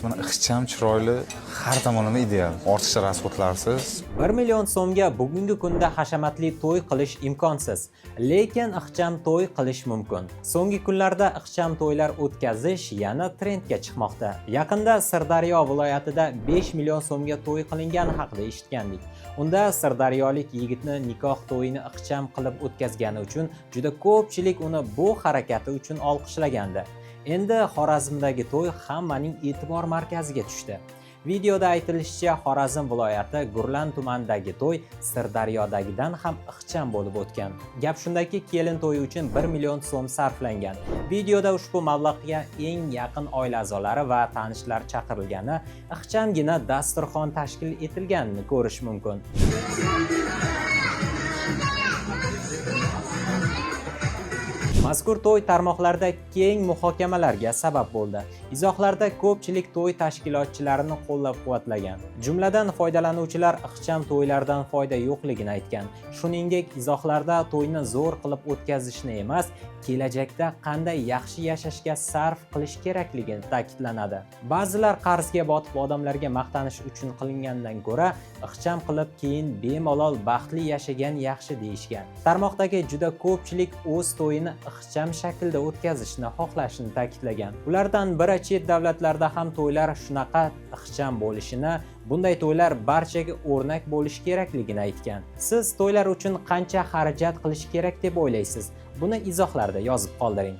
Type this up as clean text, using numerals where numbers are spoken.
Mana ixcham, chiroyli, har tomonlama ideal. Ortiqcha расход larsiz. 1 million so'mga bugungi kunda hashamatli to'y qilish imkonsiz, lekin ixcham to'y qilish mumkin. So'nggi kunlarda ixcham to'ylar o'tkazish yana trendga chiqmoqda. Yaqinda Sirdaryo viloyatida 5 million so'mga to'y qilingani haqida eshitgandik. Unda sirdaryolik yigitni nikoh to'yini ixcham qilib o'tkazgani uchun juda ko'pchilik uni bu harakati uchun olqishlagandi. Endi Xorazmdagi to'y hammaning e'tibor markaziga tushdi. Videoda aytilishicha, Xorazm viloyati Gurlan tumanidagi to'y Sirdaryodagidan ham ixcham bo'lib o'tgan. Gap shundaki, kelin to'yi uchun 1 million so'm sarflangan. Videoda ushbu mablag'ga eng yaqin oila a'zolari va tanishlar chaqirilgani, ixchamgina dasturxon tashkil etilganini ko'rish mumkin. Mazkur to'y tarmoqlarda keng muhokamalarga sabab bo'ldi. Izohlarda ko'pchilik to'y tashkilotchilarini qo'llab-quvvatlagan. Jumladan, foydalanuvchilar ixcham to'ylardan foyda yo'qligini aytgan. Shuningdek, izohlarda to'yni zo'r qilib o'tkazishni emas, kelajakda qanday yaxshi yashashga sarf qilish kerakligini ta'kidlanadi. Ba'zilar qarzga botib odamlarga maqtanish uchun qilingandan ko'ra, ixcham qilib keyin bemalol baxtli yashagan yaxshi deyishgan. Tarmoqdagi juda ko'pchilik o'z to'yini ixcham shaklda o'tkazishni xohlashini ta'kidlagan. Ulardan biri chet davlatlarda ham to'ylar shunaqa ixcham bo'lishini, bunday to'ylar barchaga o'rnak bo'lishi kerakligini aytgan. Siz to'ylar uchun qancha xarajat qilish kerak deb o'ylaysiz? Buni izohlarda yozib qoldiring.